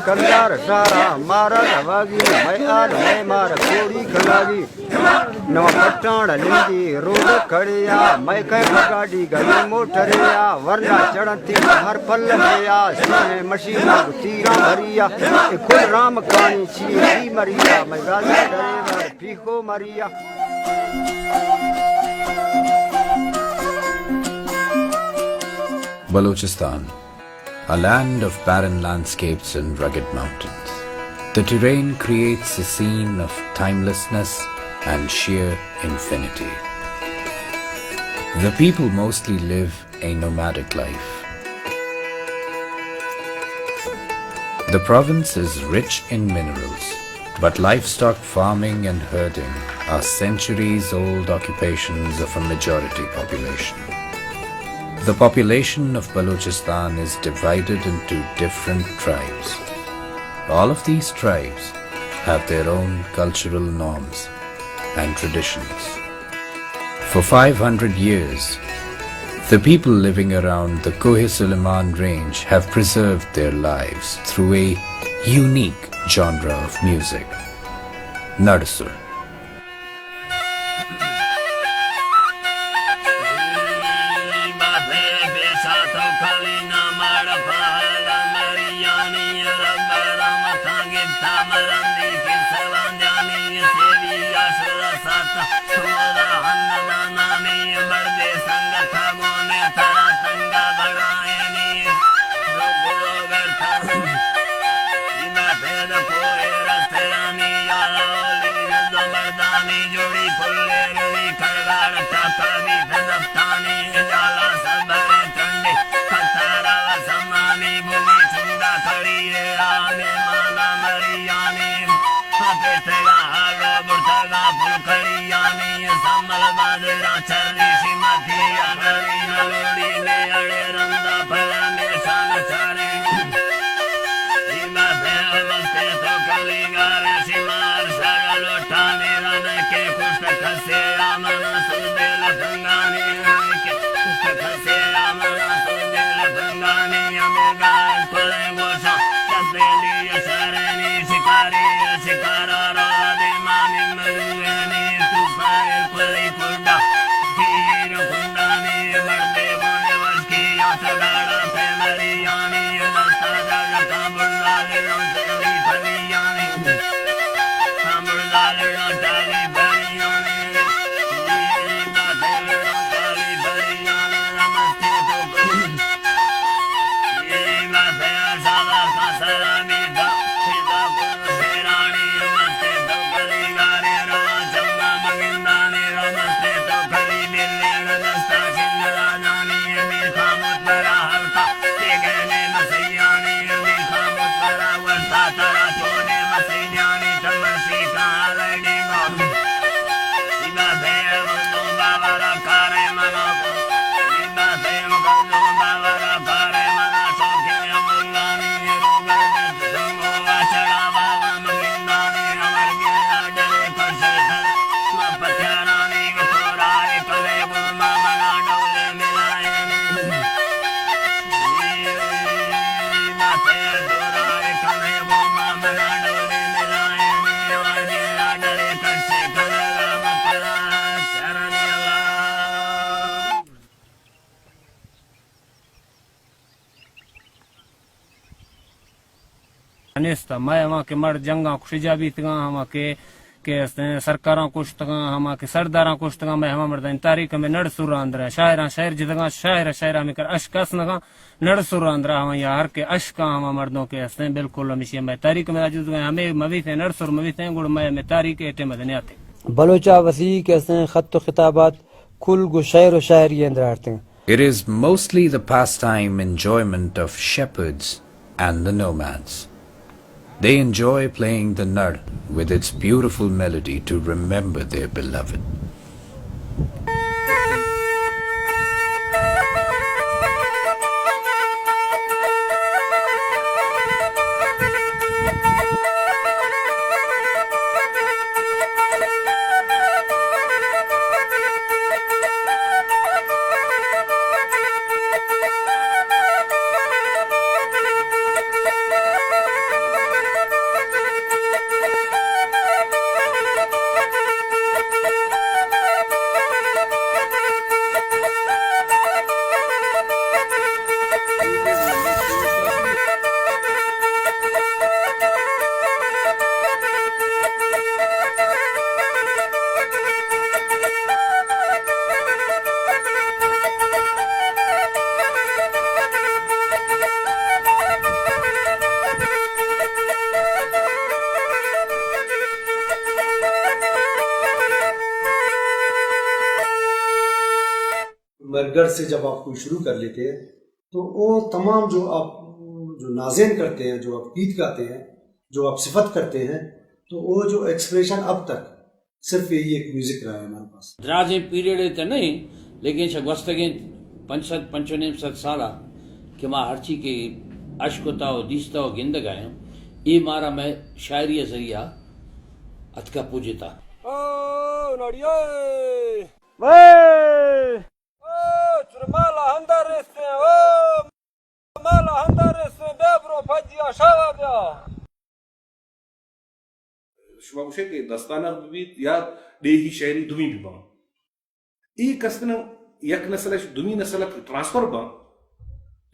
کلدار شہرا مارا رواگی، مئے آل مئے مار کوڑی کلاگی۔ نواں پٹاݨ لندی روڈ کھڑیا، مئے کئے گاڈی گلی موٹریا، ورنا چڑھنتی ہر پل پیا، سوہیں مشیناں تیراں بھریا، اے کل رام کانی چیزی مریا، مئے گالا ڈرائیور پیخو مریا۔ Balochistan, a land of barren landscapes and rugged mountains. The terrain creates a scene of timelessness and sheer infinity. The people mostly live a nomadic life. The province is rich in minerals, but livestock farming and herding are centuries-old occupations of a majority population. The population of Balochistan is divided into different tribes. All of these tribes have their own cultural norms and traditions. For five hundred years, the people living around the Koh-e-Suleiman range have preserved their lives through a unique genre of music, Nadsur. نیست۔ مئے ہما کہ مڑد جنگاں کشجا بیتگاں، ہما کہ، کہ استیں سرکاراں کشتگاں، ہما کہ سرداراں کشتگاں، مئے ہما مردانی تاریخ ہمے نڑ سراں اندر ایں۔ شاعراں شعر جتگاں، شاعر شعر ہمے کر اشک اسنگاں، نڑ سراں اندر ہما یا ہر کہ اشکاں ہما مردوں کہ استیں، بالکل ہمیشی مئے تاریخ ہمے جتگاں، ہمے مویتیں نڑ سر مویتیں، گڑ مئے ہمے تاریخ اے ٹیم دنیاتے۔ بلوچا وسیع کہ استیں خط و خطابات کل گو شعر و شاعری اندر آرتیں۔ It is mostly the pastime enjoyment of shepherds and the nomads. They enjoy playing the nar with its beautiful melody to remember their beloved. گر سے جب آپ کوئی شروع کر لیتے ہیں، تو وہ تمام جو آپ، جو نازین کرتے ہیں، جو آپ گیت گاتے ہیں، جو آپ صفت کرتے ہیں، تو وہ جو ایکسپریشن اب تک صرف یہی ایک میوزک رہا ہے ہمارے پاس۔ درازیں پیریڈے تہ نہ ایں، لیکن چہ گوستگیں پنچ سد، پنچ و نیم سد سالا کہ ما ہرچی کہ اشکتا و دیستا و گندگا ایں، اے مارا مئے شاعری ذریعہ اتکا پجتا۔ او ناڑی اے! وے! او چرمالا ہندا ریستے، او مالا ہندا ریستے، بیا برو پجیا شاوا بیا۔ شما گوشے کہ دستانہ بہ بیت یا ڈیہی شاعری دومی بہ باں۔ ای کستن یک نسل اش دومی نسل ء ٹرانسفر باں،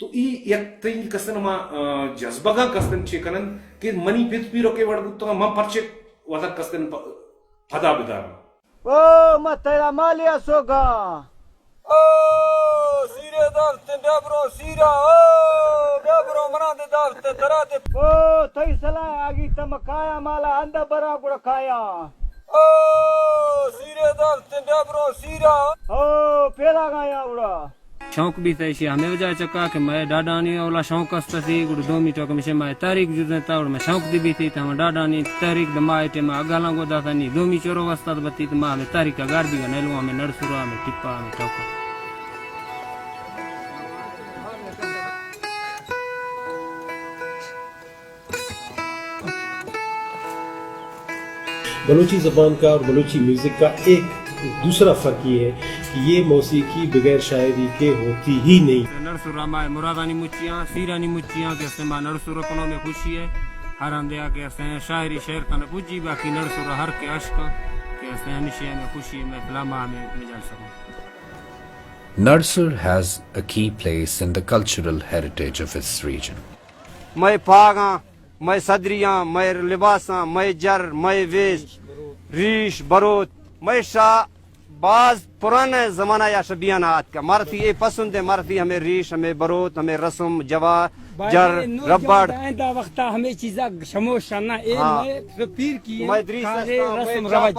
تو ای یک تئی کستن ما، آ، جذبگاں کستن چے کنن کہ منی پت پیرو کے وڑ بوتگاں، من پرچے وتا کستن پ-، پدا بداراں۔ او ما تیرا مالیا سوگا۔ او سیرے دافتے بیا برو سیرا، او بیا برو منا دے دافتے ترا دے۔ او تئی سلا آگی تم کایا مالا اندہ برا گڑا کایا۔ او سیرے دافتے بیا برو سیرا۔ او پیدا گایا اڑا۔ شوق بیت ایشی ہمے وجہ چکا کہ مئے ڈاڈانی اولا شوق است اسی، گڑا دومی ٹوک ہمیشہ مئے تحریک جزیں تا، گڑا مئے شوق دی بیتی تا ہم ڈاڈانی تحریک دما ٹائم اگالاں گو داتا نی دومی چورو واسطہ بتی، تو ما ہمیں تحریک گار بھی گا نیلو، ہمیں نڑسورا، ہمیں ٹپا، ہمیں ٹوکا۔ بلوچی زبان کا اور بلوچی میوزک کا ایک دوسرا فرق یہ ہے کہ یہ موسیقی بغیر شاعری کے ہوتی ہی نہیں۔ نڑسورا مئے مرادانی مچیاں، سیرانی مچیاں کہ استیں ما نڑسورا کنو میں خوشی ہے۔ ہر ہندیا کہ استیں شاعری شعر کنے پجی، باقی نڑسورا ہر کے عشق کہ استیں ہمیشہ میں خوشی ہے، میں فلاما میں مجال سکوں۔ Narsur has a key place in the cultural heritage of its region. مئے پاگاں، مئے صدریاں، مئے لباساں، مئے جر، مئے ویس، ریش، بروت، مئے شا باز پرانے زمانہ یا شبیانہ آتکا۔ مارتی اے پسند ہے، مارتی ہمیں ریش، ہمیں بروت، ہمیں رسم، جوا، جر، ربڑ۔ آئندہ وقتا ہمیں چیزا شموش نہ، اے ہاں۔ مئے پیر کی مئے دریس کارے، رسم رواج۔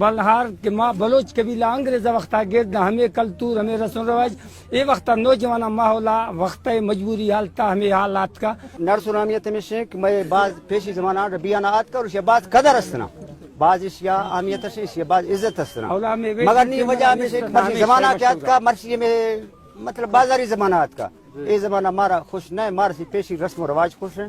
بلہار کہ ما بلوچ قبیلہ انگریز وقتا گرد ہمیں کلتور، ہمیں رسم رواج، اے وقتا نوجواناں ماحولا وقت مجبوری حالتا ہمیں حالات کا۔ نڑسور اہمیت ہمیش ہیں کہ مئے باز پیشی زمانہ ربیانہ آتکا اور اشیا باز قدر استنا، باز اشیا اہمیت ہے، اشیا باز عزت استنا۔ مگر نی وجہ ہمیش ہے کہ مرشی زمانہ کہ آتکا، مرشی میں مطلب بازاری زمانہ آتکا۔ اے زمانہ مارا خوش نہ، مارا سی پیشی رسم و رواج خوش ہیں۔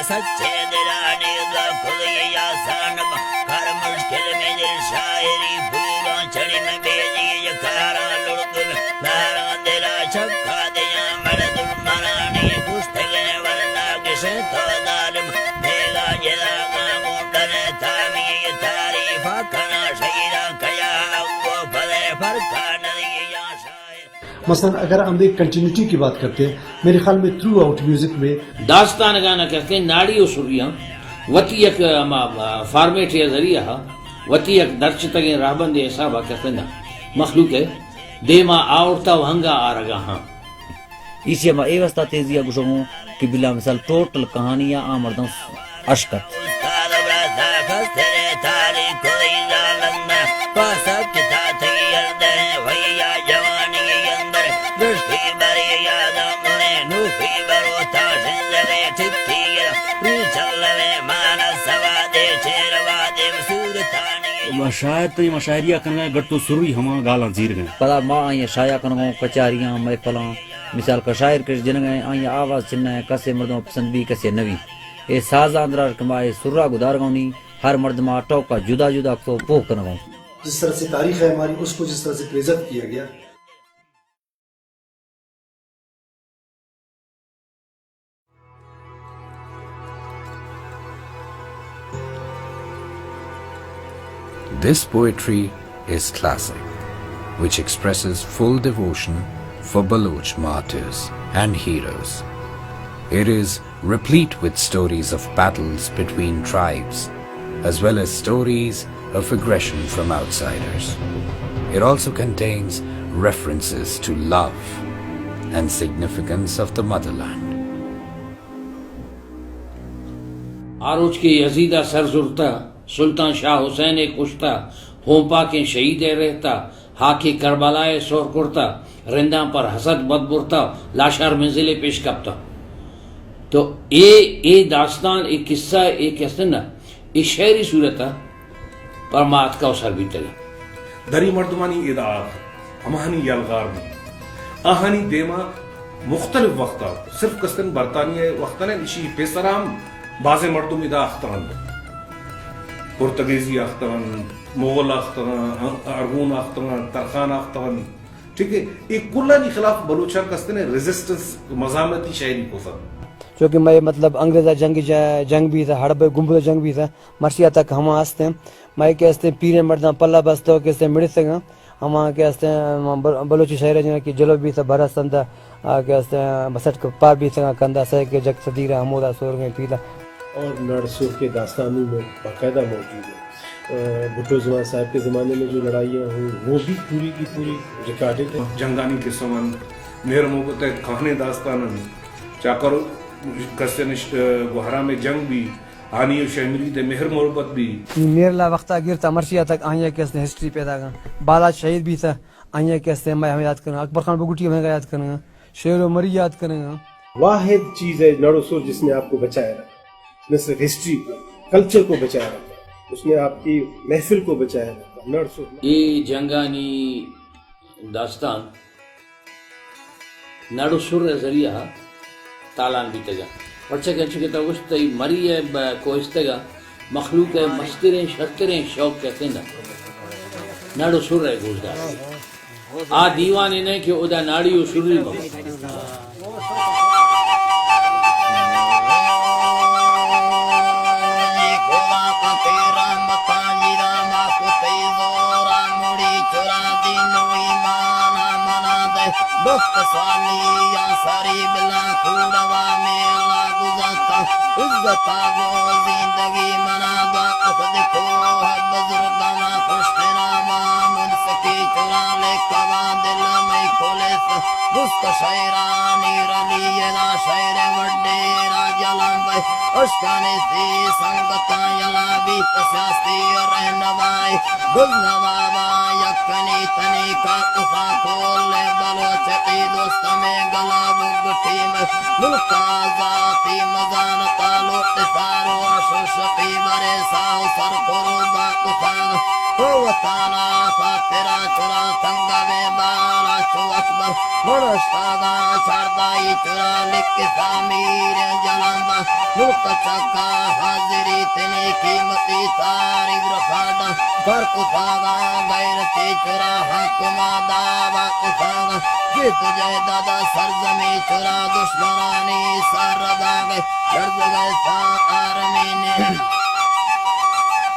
سچے دلانے دا کلی یا سان کار مشکل میں دل شاعری پورا چڑی میں بیجی کارا لڑک میں دارا دلا چکا دیاں مردم مرانی گوشتگیں ورنا کشے تو ظالم دیگا جدا کا موٹر تامی تعریفا کنا شہیدا کیا او پدے فرقان دیاں شاعر۔ مثلاً اگر ہم ایک کنٹینیوٹی کی بات کرتے ہیں، میرے خیال میں تھرو آؤٹ میوزک میں داستان گانا کہتے ہیں، ناڑی و سریاں وتی یک، ہما، فارمیٹ یا ذریعہ ہا، وتی یک درچتگیں راہبندے حسابا کہتے ہیں، مخلوق ہے دیما آورتا و ہنگا آرگا ہاں۔ ایشی ما اے واسطہ تیزی آ گوشگوں کہ بلا مثال ٹوٹل کہانی آ مردم اشکت۔ ما شاعر تئی ما شاعری ء کنگا گڑ تو سروی ہما گالاں زیرگ ء۔ پدا ما آئی ء شایا کنگوں کچاریاں محفلاں۔ مثال کا شاعر کش جنگ ء آئی ء آواز چنہ ء کسے مردم پسند بی کسے نہ بی۔ اے سازاں درار کہ ما اے سرا گدارگاں نی ہر مردم ء ٹوک ء جدا جدا کتو پوہ کنگوں۔ جس طرح سے تاریخ ہے ہماری، اس کو جس طرح سے پریزرو کیا گیا۔ This poetry is classic, which expresses full devotion for Baloch martyrs and heroes. It is replete with stories of battles between tribes as well as stories of aggression from outsiders. It also contains references to love and significance of the motherland. آ روچ کہ یزید ءَ سر زرتہ، سلطان شاہ حسین ءَ کشتہ، پونپاکیں شہید ءَ رہتہ، ہاکیں کربلا ءَ سہر کرتہ، رنداں پر حسد بد برتہ، لاشار منزل ءَ پیش کپتہ۔ تو اے، اے داستان، اے قصہ، اے کسہ نہ، اے شعری صورت ءَ پر ما اتکہ و سر بیتگہ۔ دری مردمانی ادا آخر ہماہانی یلغار بوت۔ آہانی دیما مختلف وقتا صرف کستن برطانیہ وقتا نہ، اشی پیسرا ہم بازیں مردم ادا اخترن۔ پرتگیزی اخترن، مغل اخترن، ارغون اخترن، ترخان اخترن۔ ٹھیک ہے، اے کلانی خلاف بلوچاں کستن ریزسٹنس، مزاحمتی شاعری کتگ۔ چونکہ مئے مطلب انگریزا جنگ، جنگ بیتہ، ہڑبے گنبد جنگ بیتہ، مرچی ءَ تک ہما ہستیں۔ مئے کہ ہستیں پیریں مرداں پلہ بستو کہ ہستیں مڑتگاں، ہما کہ ہستیں بل-، بلوچی شاعر جناں کہ جلو بیتہ بھر ہستنت، آ کہ ہستیں بسٹ پار بیتگاں کندہ سئے کہ جک صدیرہ ہمودا سورگیں پیلہ۔ اور نڑ سر کے داستان بھی مو-، باقاعدہ موجود ہے۔ آ، بھٹو زمان صاحب کے زمانے میں جو لڑائیاں ہوئی، وہ بھی پوری کی پوری ریکارڈڈ ہے۔ جنگانی قصہ من مہر محبت ءِ کہنیں داستان انت۔ چاکر کسے نش-، گوہرام ءِ جنگ بی، ہانی و شہمرید ءِ مہر محبت بی۔ نی مہر لا وقتا گرتا مرچی ءَ تک آئی ءَ کہ ہستیں ہسٹری پیدا گا۔ بالاچ شہید بیتا، آئی ءَ کہ ہستیں مئے ہمیں یاد کرنا۔ اکبر خان بگٹی ہمیں یاد کرنا۔ شیر و مری یاد کرنا۔ واحد چیز ہے نڑ و سر جس نے آپ کو بچائے رکھا، نہ صرف ہسٹری کو، کلچر کو بچائے رکھا، اس نے آپ کی محفل کو بچائے رکھا۔ نڑ سر۔ اے جنگانی داستان نڑ و سر ءِ ذریعہ ءَ تالان بیتگ انت۔ پرچا کہ انچو کہ تو گوشت، تئی مری ءِ ب-، کوہستگ ءَ مخلوق ءِ مستریں شرتریں شوق کسے نہ، نڑ و سر ءِ گوشدار۔ آ دیوانے نہ کہ اودا ناڑی و سری مہ بنت۔ بخت سالی یا ساری بلا کوڑوا میلا گزاتا، عزتا گو زندگی منا دا، احد کوہ بزرگانا پشت ناما منسکی چرا لکھوا دل میں کھولے سا۔ دوست شاعرانی رلی نا شاعر وڈیرا جلان بے، اشکانی سی سنگتاں یلا بیت سیاسی رہنمائی۔ گل نوابا یکنی تنی کا کفا کل بلوچ تی دوست میں گلا بگٹی میں ملک آزاتی مزان تعلق سارو ششقی برے ساو سر قربا کفا۔ تو وطانا خاطرا چرا تنگ بے بالا چو اکبر من اشتاگا چاردائی چرا لکھ سامیر جلاندا ملک چکا حاضری تنی قیمتی تاریخ رفادا کر کتاگا غیرتی چرا حاکما دعوا کتاگا جی تجھے دادا سرزمی چرا دشمنانی سر داگے لرزگئے ساں آرمینی،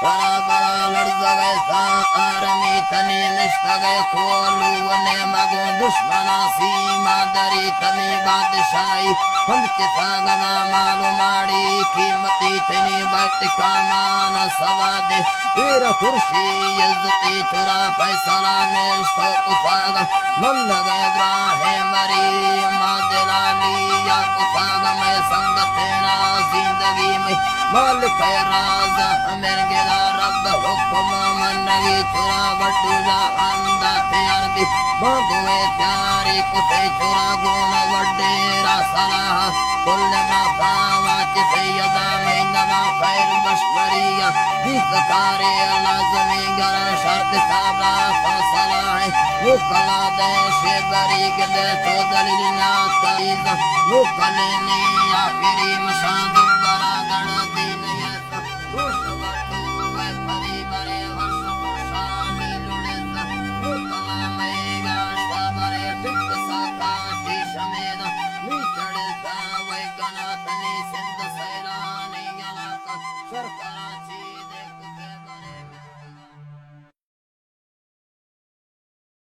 برا برا لرزگئے ساں آرمی تنی نشتگئے کولو و نیمگوں دشمنا سیما دری تنی بادشاہی۔ ہند کساگنا مال و ماڑی قیمتی تنی بیت کامان سوادے۔ پیر خورشی عزتی چرا فیصلہ نشتو کفاگا۔ من نگہ ابراہیم مری ما دلالی یا کفاگ میں سنگتینا زندگی میں مالک راز ہمیں گلا رب حکم من نگی چرا وڈو جا ہندا تیار دی ما گوے تیاری کتے چرا گون وڈیرا صلاح کل ما پاوا چی سیدا میں نما خیر بشکری بیت کارے لازمی گر شرط صاحب را فیصلہ ہے۔ مکلا دے شیبری گدے تو دلیل ناتا عزت مکلے نی آخری مشاد